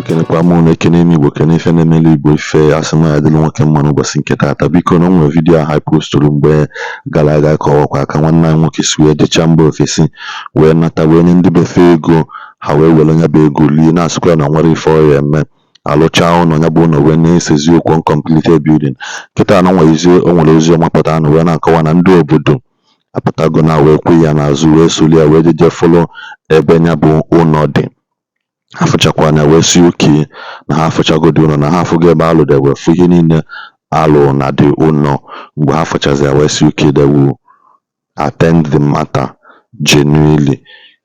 Ekenekwa m unu, ekene m Igbo, kene ife na-emelu Igbo ife. Asị m ya dịrị nwoke mma n'ụbọchị nke taata. Biko, na o nwere video ahụ anyị postụrụ mgbe gara aga ka ọwakwa ka nwanne anyị nwoke si wee jechaa mba ofesi wee nata wee nye ndị befe ego ha wee were ya bụ ego lie, na-asịkwa ya na nwere ife ọ ya eme alụchaa ụlọ ya bụ ụlọ wee na-esezi okwu uncompleted building. Kịta na o nwere ozi ọma pụtara na wee na-akọwa na ndị obodo apụtago na wee kwe ya n'azụ wee soli ya wee jeje fụlụ ebe ya bụ ụlọ dị. Ha fụchakwa ya wee sị oke na ha afụchagodi ụlọ, na ha afụgo ebe alụdebe, fụ ihe niile alụ na dị ụlọ. Mgbe ha fụchazi ya wee sị okay, they will attend the matter genuinely,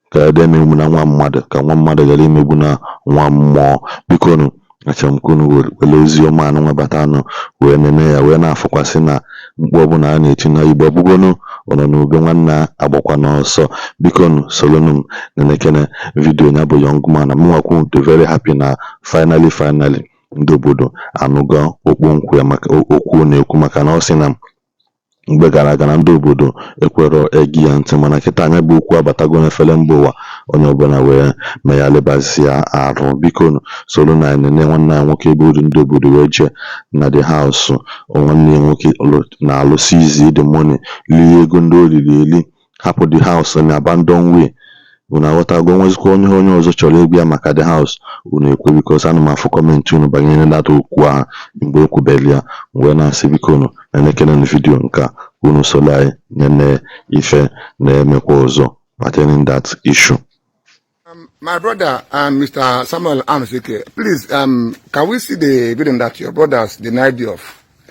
ka ede emegbu na nwa mmadụ, ka nwa mmadụ ghara imegbu na nwa mmụọ. Bikonu, achọrọ m ka unu were ozi ọma anụ bata anụ wee nene ya wee na-afụkwasị na mkpu ọbụla a na-eti na Igbo ọbụgonu ọnọ n'ube nwanne agbakwa n'ọsọ. Bikonu, solonu m nenekene video ya bụ young man. Mụnwakwu dị very happy na finally finally ndị obodo anụgo okpu nkwụ ya maka okwu ọ na-ekwu, maka na ọ sị na mgbe gara aga na ndị obodo ekwerọ ege ya ntị, mana kịta anya bụ okwu abatago n'efere mba ụwa, onye ọbụla wee meghalịbazie arụ. Biko, soro na nene nwanne anyị nwoke ebe uru ndị obodo wee jee na the house nwanne ya nwoke na-alụ, seize the money, lie ego ndị o riri eli, hapụ the house in abandon way. Unu aghọtago? Nwezikwa onye ọzọ chọrọ ịgwa ya maka the house, unu ekwe, because ana m afụ comment unu banyere that okwu ahụ mgbe o kwubeli ya. Wee na-asị, biko unu na-elekere video nke a, unu soro anyị nene ife na-emekwa ọzọ pertaining that issue. My brother, Mr. Samuel Anosike, please, can we see the building that your brothers denied you of?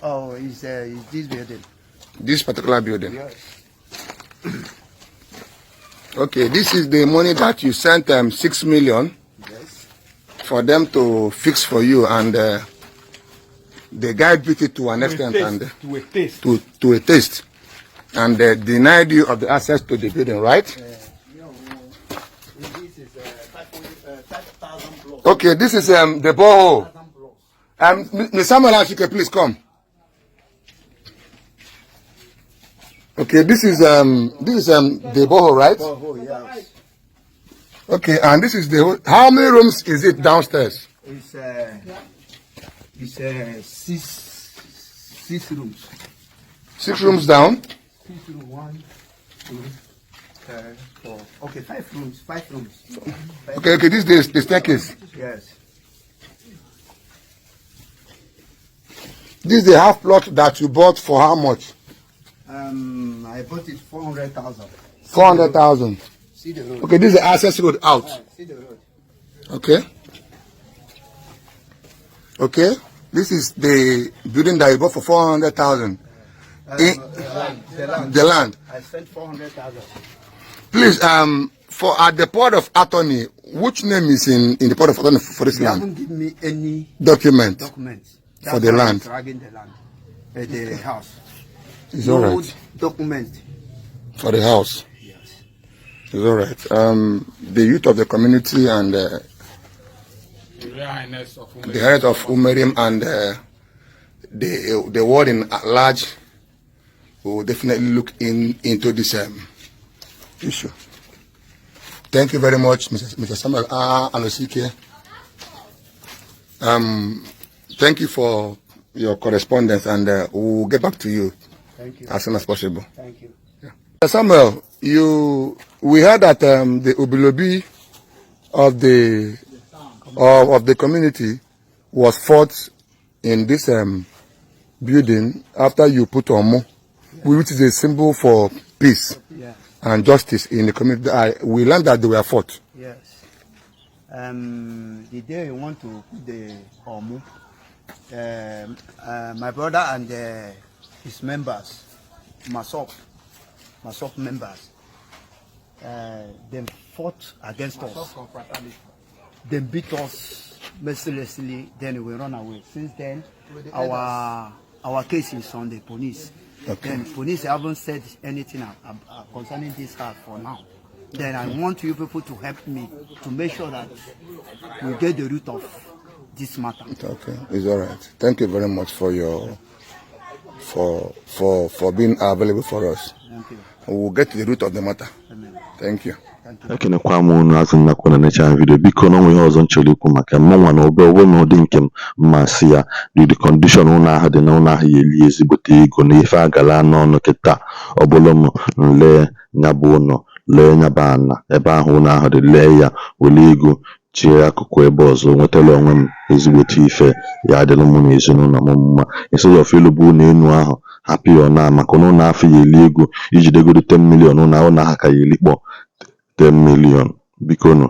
Oh, it's this building. This particular building. Yes. Okay, this is the money that you sent, 6 million Yes. for them to fix for you, and the guy beat it to an extent and to a taste. To a taste, and denied you of the access to the building, right? This is 500, 5,000 blocks. Okay, this is the borehole. 5,000 blocks. Mr. Samuel Anosike, please come. Okay, this is the borehole, right? Oh, yes. Okay, and this is the how many rooms is it downstairs? It's six rooms. Six rooms down. Six rooms. One, two, three, four. Okay, five rooms. Five rooms. Five. Okay, this is the staircase. Yes. This is the half plot that you bought for how much? I bought it 400,000. 400,000. See the road. Okay, this is the access road out. See the road. Okay. Okay, this is the building that you bought for 400,000. The land. The land. The land. I spent 400,000. Please, for at the port of attorney, which name is in the port of attorney for this They land? haven't given me any Document. documents. For the why I'm land. Dragging the land, the house. It's No all right. document. For the house. Yes. It's all right. The youth of the community and The Royal Highness of the head of Umerim and the world in at large will definitely look into this issue. Thank you very much, Mr. Samuel Anosike. Thank you for your correspondence, and we'll get back to you Thank you. as soon as possible. Thank you. Mr. Samuel, you we heard that the Obilobi of the community was fought in this building after you put Omo, which is a symbol for peace Yes. and justice in the community. We learned that they were fought. Yes. The day you want to put the Omu, my brother and his members, MASOP members, they fought against us. They beat us mercilessly. Then we run away. Since then, our case is on the police. Okay. Then police haven't said anything concerning this house for now. Then I want you people to help me to make sure that we get the root of this matter. Okay, it's all right. Thank you very much for your for being available for us. Thank you. We'll get to the root of the matter. Amen. Thank you. Thank you. Ekenekwa m unu azụ nnakwa na necha video. Biko, na onwe ihe ọzọ m chọrọ ikwu maka mụnwa na obe ọbụ na ụdị nke m mma sị ya the condition ụlọ ahụ dị na ụlọ ahụ ya eli ezigbote ego na ife agala n'ọnụ kịta. Ọ bụrụ m nlee ya bụ ụlọ, lee ya bụ ana ebe ahụ ụlọ ahụ dị, lee ya, were ego chie akụkụ ebe ọzọ, nwetara onwe m ezigbote ife ya adịrị mụ na ezinụlọ m mma, instead of ịlụba ụlọ enu ahụ. Hapụ ya na maka na ụlọ afọ ya eli ego ijidegoro 10 million, ụlọ ahụ ka ya elikpọ 10 million. Biko nụ,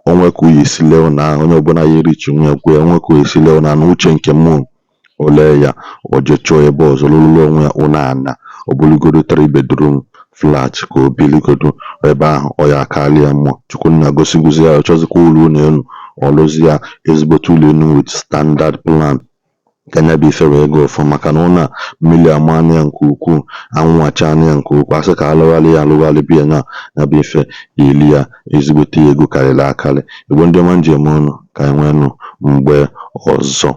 onwe ka oyi esi lee ụlọ ahụ, onye ọbụla ya erichi nwe kwe onwe ka oyi esi lee ụlọ ahụ n'uche nke mụ, ole ya o jee chọọ ebe ọzọ lụrụ onwe ya ụlọ ana, ọ bụrụgodo 3 bedroom flat, ka o biligodo ebe ahụ, ọ ya akarịa ya mma. Chukwunna gosigwozi ya, ọ chọzikwa ụlọ ụlọ elu, ọ lụzi ya ezigbote ụlọ elu with standard plan, ka nya bụ ife wee gaa ọfụma. Maka na ụlọ a, mmiri amaana ya nke ukwuu, anwụ achaana ya nke ukwuu. Asị ka alụgharị ya, alụgharị bịa na ya bụ ife ya eli ya ezigbote ego karịrị akarị. Igbo ndị ọma nji eme ọnụ, ka anyị nwee nụ mgbe ọzọ.